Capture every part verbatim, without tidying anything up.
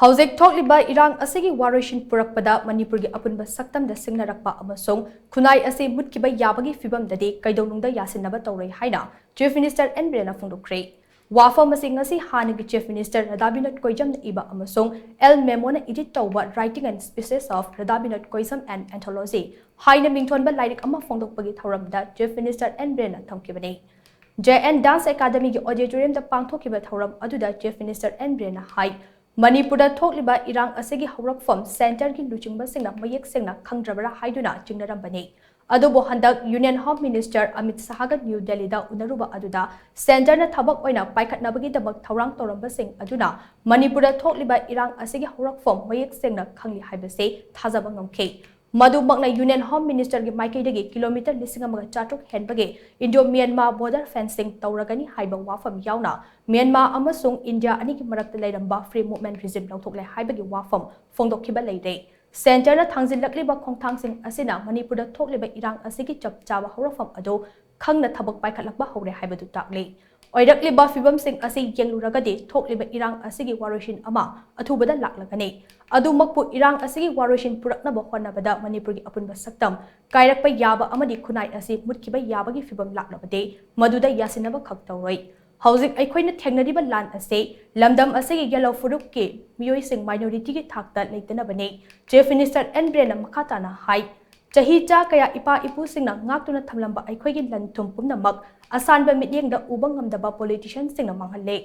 ꯍꯧꯖꯤꯛ ꯊꯣꯛꯂꯤꯕ ꯏꯔꯥꯡ ꯑꯁꯤꯒꯤ ꯋꯥꯔꯣꯏꯁꯤꯟ ꯄꯨꯔꯛꯄꯗ ꯃꯅꯤꯄꯨꯔꯒꯤ ꯑꯄꯨꯟꯕ ꯁꯛꯇꯝꯗ ꯁꯤꯡꯅꯔꯛꯄ ꯑꯃꯁꯨꯡ ꯈꯨꯟꯅꯥꯏ ꯑꯁꯤ ꯃꯨꯠꯈꯤꯕ ꯌꯥꯕꯒꯤ ꯐꯤꯕꯝꯗꯗꯤ ꯀꯩꯗꯧꯅꯨꯡꯗ ꯌꯥꯁꯤꯟꯅꯕ ꯇꯧꯔꯣꯏ ꯍꯥꯏꯅ Chief Minister N ꯕꯤꯔꯦꯟꯅ ꯐꯣꯡꯗꯣꯛꯈ꯭ꯔꯦ꯫ ꯋꯥꯐꯝ ꯑꯁꯤ ꯉꯁꯤ ꯍꯥꯟꯅꯒꯤ Chief Minister ꯔꯥꯙꯥ ꯕꯤꯅꯣꯗ ꯀꯣꯏꯖꯝꯅ ꯏꯕ ꯑꯃꯁꯨꯡ ꯑꯦꯜ ꯃꯦꯃꯣꯅ edit ꯇꯧꯕ Writing and Speeches of Radha Binod Koijam and Anthology ꯍꯥꯏꯅ ꯃꯤꯡꯊꯣꯟꯕ ꯂꯥꯏꯔꯤꯛ ꯑꯃ ꯐꯣꯡꯗꯣꯛꯄꯒꯤ ꯊꯧꯔꯝꯗ Chief Minister N ꯕꯤꯔꯦꯟꯅ ꯊꯝꯈꯤꯕꯅꯤ꯫ ꯖꯦ ꯑꯦꯟ Dance Academyꯒꯤ auditoriumꯗ ꯄꯥꯡꯊꯣꯛꯈꯤꯕ ꯊꯧꯔꯝ ꯑꯗꯨꯗ Chief Minister N ꯕꯤꯔꯦꯟꯅ ꯍꯥꯏ, ꯃꯅꯤꯄꯨꯔꯗ ꯊꯣꯛꯂꯤꯕ ꯏꯔꯥꯡ ꯑꯁꯤꯒꯤ ꯍꯧꯔꯛꯐꯝ centreꯒꯤ ꯂꯨꯆꯤꯡꯕꯁꯤꯡꯅ ꯃꯌꯦꯛ ꯁꯦꯡꯅ ꯈꯪꯗ꯭ꯔꯕꯔꯥ ꯍꯥꯏꯗꯨꯅ ꯆꯤꯡꯅꯔꯝꯕꯅꯤ꯫ ꯑꯗꯨꯕꯨ ꯍꯟꯗꯛ Union Home Minister ꯑꯃꯤꯠ ꯁꯥꯍꯒ ꯅ꯭ꯌꯨ ꯗꯦꯜꯂꯤꯗ ꯎꯅꯔꯨꯕ ꯑꯗꯨꯗ centreꯅ ꯊꯕꯛ ꯑꯣꯏꯅ ꯄꯥꯏꯈꯠꯅꯕꯒꯤꯗꯃꯛ ꯊꯧꯔꯥꯡ ꯇꯧꯔꯝꯕꯁꯤꯡ ꯑꯗꯨꯅ ꯃꯅꯤꯄꯨꯔꯗ ꯊꯣꯛꯂꯤꯕ ꯏꯔꯥꯡ ꯑꯁꯤꯒꯤ ꯍꯧꯔꯛꯐꯝ ꯃꯌꯦꯛ ꯁꯦꯡꯅ ꯈꯪꯂꯤ ꯍꯥꯏꯕꯁꯤ ꯊꯥꯖꯕ ꯉꯝꯈꯤ꯫ ꯃꯗꯨꯃꯛꯅ Union Home Ministerꯒꯤ ꯃꯥꯏꯀꯩꯗꯒꯤ ꯀꯤꯂꯣꯃꯤꯇꯔ ꯂꯤꯁꯤꯡ ꯑꯃꯒ ꯆꯥꯇ꯭ꯔꯨꯛ ꯍꯦꯟꯕꯒꯤ Indo-Myanmar border fencing ꯇꯧꯔꯒꯅꯤ ꯍꯥꯏꯕ ꯋꯥꯐꯝ ꯌꯥꯎꯅ ꯃ꯭ꯌꯥꯟꯃꯥꯔ ꯑꯃꯁꯨꯡ ꯏꯟꯗꯤꯌꯥ ꯑꯅꯤꯒꯤ ꯃꯔꯛꯇ ꯂꯩꯔꯝꯕ free movement regime ꯂꯧꯊꯣꯛꯂꯦ ꯍꯥꯏꯕꯒꯤ ꯋꯥꯐꯝ ꯐꯣꯡꯗꯣꯛꯈꯤꯕ ꯂꯩꯔꯦ꯫ Centreꯅ ꯊꯥꯡꯖꯤꯜꯂꯛꯂꯤꯕ ꯈꯣꯡꯊꯥꯡꯁꯤꯡ ꯑꯁꯤꯅ ꯃꯅꯤꯄꯨꯔꯗ ꯊꯣꯛꯂꯤꯕ ꯏꯔꯥꯡ ꯑꯁꯤꯒꯤ ꯆꯞ ꯆꯥꯕ ꯍꯧꯔꯛꯐꯝ ꯑꯗꯨ ꯈꯪꯅ ꯊꯕꯛ ꯄꯥꯏꯈꯠꯂꯛꯄ ꯍꯧꯔꯦ ꯍꯥꯏꯕꯗꯨ ꯇꯥꯛꯂꯤ꯫ ꯑꯣꯏꯔꯛꯂꯤꯕ ꯐꯤꯕꯝꯁꯤꯡ ꯑꯁꯤ ꯌꯦꯡꯂꯨꯔꯒꯗꯤ ꯊꯣꯛꯂꯤꯕ ꯏꯔꯥꯡ ꯑꯁꯤꯒꯤ ꯋꯥꯔꯣꯏꯁꯤꯟ ꯑꯃ ꯑꯊꯨꯕꯗ ꯂꯥꯛꯂꯒꯅꯤ꯫ ꯑꯗꯨꯃꯛꯄꯨ ꯏꯔꯥꯡ ꯑꯁꯤꯒꯤ ꯋꯥꯔꯣꯏꯁꯤꯟ ꯄꯨꯔꯛꯅꯕ ꯍꯣꯠꯅꯕꯗ ꯃꯅꯤꯄꯨꯔꯒꯤ ꯑꯄꯨꯟꯕ ꯁꯛꯇꯝ ꯀꯥꯏꯔꯛꯄ ꯌꯥꯕ ꯑꯃꯗꯤ ꯈꯨꯟꯅꯥꯏ ꯑꯁꯤ ꯃꯨꯠꯈꯤꯕ ꯌꯥꯕꯒꯤ ꯐꯤꯕꯝ ꯂꯥꯛꯂꯕꯗꯤ ꯃꯗꯨꯗ ꯌꯥꯁꯤꯟꯅꯕ ꯈꯛ ꯇꯧꯔꯣꯏ꯫ ꯍꯧꯖꯤꯛ ꯑꯩꯈꯣꯏꯅ ꯊꯦꯡꯅꯔꯤꯕ ꯂꯥꯟ ꯑꯁꯤ ꯂꯝꯗꯝ ꯑꯁꯤꯒꯤ ꯌꯦꯜꯂꯣ ꯐꯨꯔꯨꯞꯀꯤ ꯃꯤꯑꯣꯏꯁꯤꯡ minorityꯒꯤ ꯊꯥꯛꯇ ꯂꯩꯇꯅꯕꯅꯤ꯫ Chief Minister N ꯕꯤꯔꯦꯟꯅ ꯃꯈꯥ ꯇꯥꯅ ꯍꯥꯏ, ꯆꯍꯤ ꯆꯥ ꯀꯌꯥ ꯏꯄꯥ ꯏꯄꯨꯁꯤꯡꯅ ꯉꯥꯛꯇꯨꯅ ꯊꯝꯂꯝꯕ ꯑꯩꯈꯣꯏꯒꯤ ꯂꯟ ꯊꯨꯝ ꯄꯨꯝꯅꯃꯛ ꯑꯁꯥꯟꯕ ꯃꯤꯠꯌꯦꯡꯗ ꯎꯕ ꯉꯝꯗꯕ politicianꯁꯤꯡꯅ ꯃꯥꯡꯍꯜꯂꯦ꯫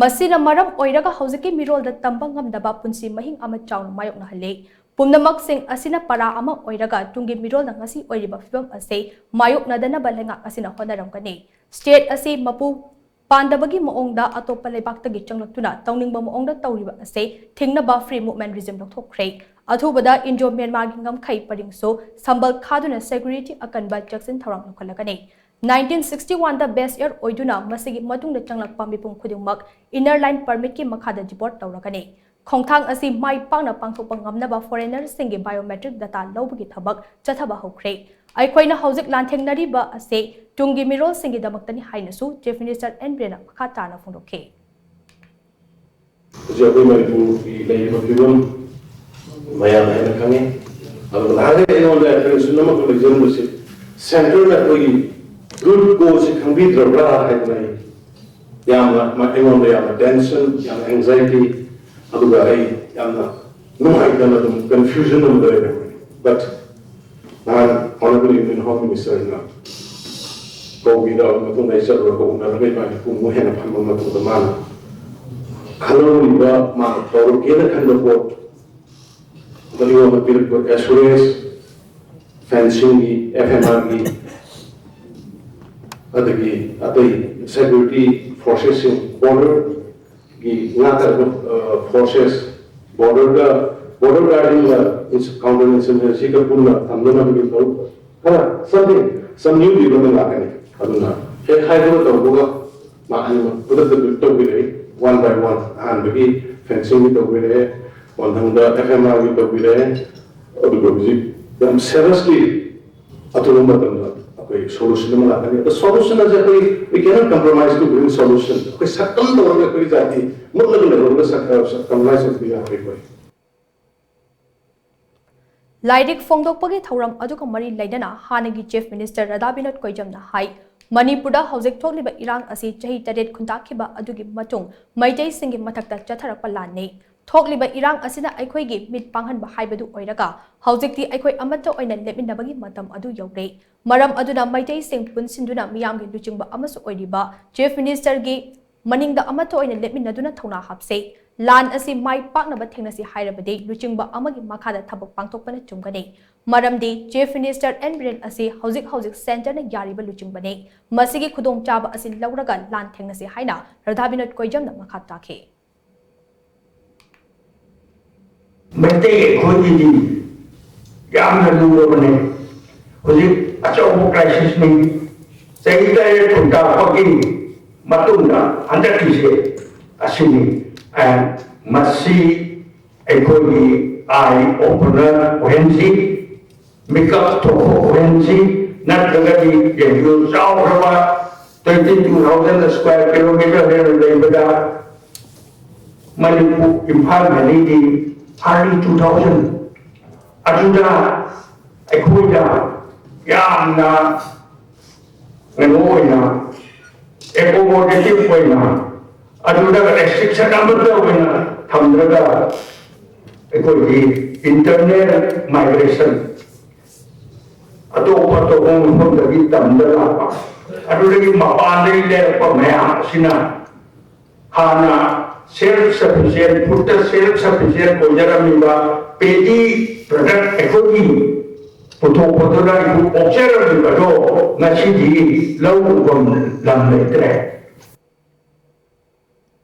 ꯃꯁꯤꯅ ꯃꯔꯝ ꯑꯣꯏꯔꯒ ꯍꯧꯖꯤꯛꯀꯤ ꯃꯤꯔꯣꯜꯗ ꯇꯝꯕ ꯉꯝꯗꯕ ꯄꯨꯟꯁꯤ ꯃꯍꯤꯡ ꯑꯃ ꯆꯥꯎꯅ ꯃꯥꯌꯣꯛꯅꯍꯜꯂꯤ꯫ ꯄꯨꯝꯅꯃꯛꯁꯤꯡ ꯑꯁꯤꯅ ꯄꯔꯥ ꯑꯃ ꯑꯣꯏꯔꯒ ꯇꯨꯡꯒꯤ ꯃꯤꯔꯣꯜꯅ ꯉꯁꯤ ꯑꯣꯏꯔꯤꯕ ꯐꯤꯕꯝ ꯑꯁꯤ ꯃꯥꯌꯣꯛꯅꯗꯅꯕ ꯂꯩꯉꯥꯛ ꯑꯁꯤꯅ ꯍꯣꯠꯅꯔꯝꯒꯅꯤ꯫ State ꯑꯁꯤ ꯃꯄꯨ ꯄꯥꯟꯗꯕꯒꯤ ꯃꯑꯣꯡꯗ ꯑꯇꯣꯞꯄ ꯂꯩꯕꯥꯛꯇꯒꯤ ꯆꯪꯂꯛꯇꯨꯅ ꯇꯧꯅꯤꯡꯕ ꯃꯑꯣꯡꯗ ꯇꯧꯔꯤꯕ ꯑꯁꯤ ꯊꯤꯡꯅꯕ free movement regime ꯂꯧꯊꯣꯛꯈ꯭ꯔꯦ꯫ ꯑꯊꯨꯕꯗ Indo-Myanmarꯒꯤ ꯉꯝꯈꯩ ꯄꯔꯤꯡꯁꯨ ꯁꯝꯕꯜ ꯈꯥꯗꯨꯅ security ꯑꯀꯟꯕ ꯆꯦꯛꯁꯤꯟ ꯊꯧꯔꯥꯡ ꯂꯧꯈꯠꯂꯒꯅꯤ꯫ Nineteen sixty oneꯗ base year ꯑꯣꯏꯗꯨꯅ ꯃꯁꯤꯒꯤ ꯃꯇꯨꯡꯗ ꯆꯪꯂꯛꯄ ꯃꯤꯄꯨꯝ ꯈꯨꯗꯤꯡꯃꯛ Inner Line Permitꯀꯤ ꯃꯈꯥꯗ deport ꯇꯧꯔꯒꯅꯤ꯫ ꯈꯣꯡꯊꯥꯡ ꯑꯁꯤ ꯃꯥꯏ ꯄꯥꯛꯅ ꯄꯥꯡꯊꯣꯛꯄ ꯉꯝꯅꯕ foreignerꯁꯤꯡꯒꯤ biometric data ꯂꯧꯕꯒꯤ ꯊꯕꯛ ꯆꯠꯊꯕ ꯍꯧꯈ꯭ꯔꯦ꯫ ꯑꯩꯈꯣꯏꯅ ꯍꯧꯖꯤꯛ ꯂꯥꯟꯊꯦꯡꯅꯔꯤꯕ ꯑꯁꯤ ꯇꯨꯡꯒꯤ ꯃꯤꯔꯣꯜꯁꯤꯡꯒꯤꯗꯃꯛꯇꯅꯤ ꯍꯥꯏꯅꯁꯨ Chief Minister N ꯕꯤꯔꯦꯟꯅ ꯃꯈꯥ ꯇꯥꯅ ꯐꯣꯡꯗꯣꯛꯈꯤ꯫ ꯍꯧꯖꯤꯛ ꯑꯩꯈꯣꯏ ꯃꯅꯤꯄꯨꯔꯒꯤ ꯂꯩꯔꯤꯕ ꯐꯤꯕꯝ ꯃꯌꯥꯝ ꯍꯥꯏꯅ ꯈꯪꯉꯤ꯫ ꯑꯗꯨꯒ ꯅꯍꯥꯟꯒꯩ ꯑꯩꯉꯣꯟꯗ ꯑꯦꯄ꯭ꯔꯤꯍꯦꯟꯁꯟ ꯑꯃꯈꯛ ꯂꯩꯖꯔꯝꯕꯁꯤ, ꯁꯦꯟꯇꯔꯅ ꯑꯩꯈꯣꯏꯒꯤ ꯔꯨꯠ ꯀꯣꯁꯁꯤ ꯈꯪꯕꯤꯗ꯭ꯔꯕ꯭ꯔꯥ ꯍꯥꯏꯗꯅ ꯑꯩ ꯌꯥꯝꯅ, ꯑꯩꯉꯣꯟꯗ ꯌꯥꯝꯅ ꯇꯦꯟꯁꯟ, ꯌꯥꯝꯅ ꯑꯦꯡꯖꯥꯏꯇꯤ, ꯑꯗꯨꯒ ꯑꯩ ꯌꯥꯝꯅ ꯅꯨꯡꯉꯥꯏꯇꯅ ꯑꯗꯨꯝ ꯀꯟꯐ꯭ꯌꯨꯖꯟ ꯑꯃꯗ ꯂꯩꯔꯦ꯫ ꯕꯠ ꯅꯍꯥꯟ ꯑꯣꯅꯔꯦꯕꯜ ꯌꯨꯅꯤꯌꯟ ꯍꯣꯝ ꯃꯤꯅꯤꯁꯇꯔꯅ ꯀꯧꯕꯤꯔꯕ ꯃꯇꯨꯡꯗ ꯑꯩ ꯆꯠꯂꯨꯔꯒ ꯎꯅꯔꯒ ꯏꯕꯥꯅꯤ ꯄꯨꯡꯃꯨꯛ ꯍꯦꯟꯅ ꯐꯝꯕ ꯃꯇꯨꯡꯗ ꯃꯥꯅ ꯈꯜꯍꯧꯔꯤꯕ, ꯃꯥꯅ ꯇꯧꯔꯒꯦꯅ ꯈꯟꯕ ꯄꯣꯠ ꯑꯩꯉꯣꯟꯗ ꯄꯤꯔꯛꯄ ꯑꯦꯁꯨꯔꯦꯟꯁ, ꯐꯦꯟꯁꯤꯡꯒꯤ, ꯑꯦꯐ ꯑꯦꯝ ꯑꯥꯔꯒꯤ, ꯑꯗꯒꯤ ꯑꯇꯩ ꯁꯦꯀ꯭ꯌꯨꯔꯤꯇꯤ ꯐꯣꯔꯁꯦꯁꯁꯤꯡ, ꯕꯣꯔꯗꯔꯒꯤ ꯉꯥꯛꯇ ꯐꯣꯔꯁꯦꯁ, ꯕꯣꯔꯗꯔꯒ, ꯕꯣꯔꯗꯔ ꯒꯥꯔꯗꯤꯡꯒ ꯀꯥꯎꯟꯇꯔ ꯏꯟꯁꯔꯖꯦꯟꯁꯤꯒ ꯄꯨꯟꯅ ꯊꯝꯅꯅꯕꯒꯤ ꯃꯔꯨꯞ ꯈꯔ something, some new development ꯂꯥꯛꯀꯅꯤ꯫ ꯑꯗꯨꯅ ꯍꯦꯛ ꯍꯥꯏꯕꯒ ꯇꯧꯕꯒ ꯃꯥ ꯑꯅꯤꯃꯛ ꯈꯨꯗꯛꯇ ꯕ꯭ꯔꯤꯐ ꯇꯧꯕꯤꯔꯛꯏ, ꯋꯥꯟ ꯕꯥꯏ ꯋꯥꯟ꯫ ꯑꯍꯥꯟꯕꯒꯤ ꯐꯦꯟꯁꯤꯡꯒꯤ ꯇꯧꯕꯤꯔꯛꯑꯦ, ꯃꯊꯪꯗ ꯑꯦꯐ ꯑꯦꯝ ꯑꯥꯔꯒꯤ ꯇꯧꯕꯤꯔꯛꯑꯦ, ꯑꯗꯨꯒ ꯍꯧꯖꯤꯛ ꯌꯥꯝ ꯁꯦꯔꯁꯂꯤ ꯑꯊꯨꯕ ꯃꯇꯝꯗ ꯑꯩꯈꯣꯏ ꯁꯣꯂꯨꯁꯟ ꯑꯃ ꯂꯥꯛꯀꯅꯤ꯫ ꯑꯗꯣ ꯁꯣꯂꯨꯁꯟ ꯑꯁꯦ ꯑꯩꯈꯣꯏ, we cannot compromise to bring solution꯫ ꯑꯩꯈꯣꯏ ꯁꯛꯇꯝ ꯇꯧꯔꯒ ꯑꯩꯈꯣꯏꯒꯤ ꯖꯥꯇꯤ ꯃꯨꯠꯂꯒ ꯂꯩꯍꯧꯔꯒ ꯁꯛ-, ꯀꯝꯄ꯭ꯔꯣꯃꯥꯏꯁ ꯇꯧꯕ ꯌꯥꯔꯣꯏ ꯑꯩꯈꯣꯏ꯫ ꯂꯥꯏꯔꯤꯛ ꯐꯣꯡꯗꯣꯛꯄꯒꯤ ꯊꯧꯔꯝ ꯑꯗꯨꯒ ꯃꯔꯤ ꯂꯩꯅꯅ ꯍꯥꯟꯅꯒꯤ ꯆꯤꯐ ꯃꯤꯅꯤꯁꯇꯔ ꯔꯥꯙꯥ ꯕꯤꯅꯣꯗ ꯀꯣꯏꯖꯝꯅ ꯍꯥꯏ, ꯃꯅꯤꯄꯨꯔꯗ ꯍꯧꯖꯤꯛ ꯊꯣꯛꯂꯤꯕ ꯏꯔꯥꯡ ꯑꯁꯤ ꯆꯍꯤ ꯇꯔꯦꯠ ꯈꯨꯟꯇꯥꯛꯈꯤꯕ ꯑꯗꯨꯒꯤ ꯃꯇꯨꯡ ꯃꯩꯇꯩꯁꯤꯡꯒꯤ ꯃꯊꯛꯇ ꯆꯠꯊꯔꯛꯄ ꯂꯥꯟꯅꯤ꯫ ꯊꯣꯛꯂꯤꯕ ꯏꯔꯥꯡ ꯑꯁꯤꯅ ꯑꯩꯈꯣꯏꯒꯤ ꯃꯤꯠ ꯄꯥꯡꯍꯟꯕ ꯍꯥꯏꯕꯗꯨ ꯑꯣꯏꯔꯒ ꯍꯧꯖꯤꯛꯇꯤ ꯑꯩꯈꯣꯏ ꯑꯃꯠꯇ ꯑꯣꯏꯅ ꯂꯦꯞꯃꯤꯟꯅꯕꯒꯤ ꯃꯇꯝ ꯑꯗꯨ ꯌꯧꯔꯦ꯫ ꯃꯔꯝ ꯑꯗꯨꯅ ꯃꯩꯇꯩꯁꯤꯡ ꯄꯨꯟꯁꯤꯟꯗꯨꯅ ꯃꯤꯌꯥꯝꯒꯤ ꯂꯨꯆꯤꯡꯕ ꯑꯃꯁꯨ ꯑꯣꯏꯔꯤꯕ ꯆꯤꯐ ꯃꯤꯅꯤꯁꯇꯔꯒꯤ ꯃꯅꯤꯡꯗ ꯑꯃꯠꯇ ꯑꯣꯏꯅ ꯂꯦꯞꯃꯤꯟꯅꯗꯨꯅ ꯊꯧꯅꯥ ꯍꯥꯞꯁꯤ꯫ ꯂꯥꯟ ꯑꯁꯤ ꯃꯥꯏ ꯄꯥꯛꯅꯕ ꯊꯦꯡꯅꯁꯤ ꯍꯥꯏꯔꯕꯗꯤ ꯂꯨꯆꯤꯡꯕ ꯑꯃꯒꯤ ꯃꯈꯥꯗ ꯊꯕꯛ ꯄꯥꯡꯊꯣꯛꯄꯅ ꯆꯨꯝꯒꯅꯤ꯫ ꯃꯔꯝꯗꯤ ꯆꯤꯐ ꯃꯤꯅꯤꯁꯇꯔ ꯑꯦꯟ ꯕꯤꯔꯦꯟ ꯑꯁꯤ ꯍꯧꯖꯤꯛ ꯍꯧꯖꯤꯛ ꯁꯦꯟꯇꯔꯅ ꯌꯥꯔꯤꯕ ꯂꯨꯆꯤꯡꯕꯅꯤ꯫ ꯃꯁꯤꯒꯤ ꯈꯨꯗꯣꯡꯆꯥꯕ ꯑꯁꯤ ꯂꯧꯔꯒ ꯂꯥꯟ ꯊꯦꯡꯅꯁꯤ ꯍꯥꯏꯅ ꯔꯥꯙꯥ ꯕꯤꯅꯣꯗ ꯀꯣꯏꯖꯝꯅ ꯃꯈꯥ ꯇꯥꯈꯤ꯫ ꯃꯩꯇꯩ ꯑꯩꯈꯣꯏꯒꯤꯗꯤ ꯌꯥꯝꯅ ꯂꯨꯔꯕꯅꯦ꯫ ꯍꯧꯖꯤꯛ ꯑꯆꯧꯕ ꯀ꯭ꯔꯥꯏꯁꯤꯁꯅꯤ꯫ ꯆꯍꯤ ꯇꯔꯦꯠ ꯈꯨꯟꯇꯥꯛꯄꯒꯤ ꯃꯇꯨꯡꯗ ꯍꯟꯗꯛꯀꯤꯁꯦ ꯑꯁꯤꯅꯤ꯫ ꯑꯦ, ꯃꯁꯤ ꯑꯩꯈꯣꯏꯒꯤ ꯑꯥꯏ ꯑꯣꯄꯅꯔ ꯑꯣꯏꯍꯟꯁꯤ, ꯃꯤꯀꯞ ꯊꯣꯛꯄ ꯑꯣꯏꯍꯟꯁꯤ, ꯅꯠꯇ꯭ꯔꯒꯗꯤ radio ꯆꯥꯎꯈ꯭ꯔꯕ twenty two thousand square kilometer ꯍꯦꯟꯅ ꯂꯩꯕꯗ Manipur, Imphal ꯚꯦꯂꯤꯗꯤ early two thousand ꯑꯗꯨꯗ ꯑꯩꯈꯣꯏꯗ ꯌꯥꯝꯅ ꯀꯩꯅꯣ ꯑꯣꯏꯅ, ꯑꯦꯀꯣꯃꯣꯗꯦꯇꯤꯚ ꯑꯣꯏꯅ, ꯑꯗꯨꯗ ꯔꯦꯁꯇ꯭ꯔꯤꯛꯁꯟ ꯑꯃꯠꯇ ꯑꯣꯏꯅ ꯊꯝꯗ꯭ꯔꯒ ꯑꯩꯈꯣꯏꯒꯤ ꯏꯟꯇꯔꯅꯦꯜ ꯃꯥꯏꯒ꯭ꯔꯦꯁꯟ, ꯑꯇꯣꯞ ꯑꯇꯣꯞꯄ ꯃꯐꯝꯗꯒꯤ ꯇꯝꯗ ꯂꯥꯛꯄ, ꯑꯗꯨꯗꯒꯤ ꯃꯄꯥꯟꯗꯒꯤ ꯂꯩꯔꯛꯄ ꯃꯌꯥꯝ ꯑꯁꯤꯅ ꯍꯥꯟꯅ ꯁꯦꯜꯐ ꯁꯐꯤꯁꯤꯌꯦꯟ, ꯐꯨꯗꯇ ꯁꯦꯜꯐ ꯁꯐꯤꯁꯤꯌꯦꯟ ꯑꯣꯏꯖꯔꯝꯃꯤꯕ ꯄꯦꯗꯤ ꯄ꯭ꯔꯗꯛ ꯑꯩꯈꯣꯏꯒꯤ ꯄꯨꯊꯣꯛꯄꯗꯨꯅ ꯑꯩꯈꯣꯏ ꯑꯣꯛꯆꯔꯝꯃꯤꯕꯗꯣ ꯉꯁꯤꯗꯤ ꯂꯧ ꯎꯐꯝ ꯂꯝ ꯂꯩꯇ꯭ꯔꯦ꯫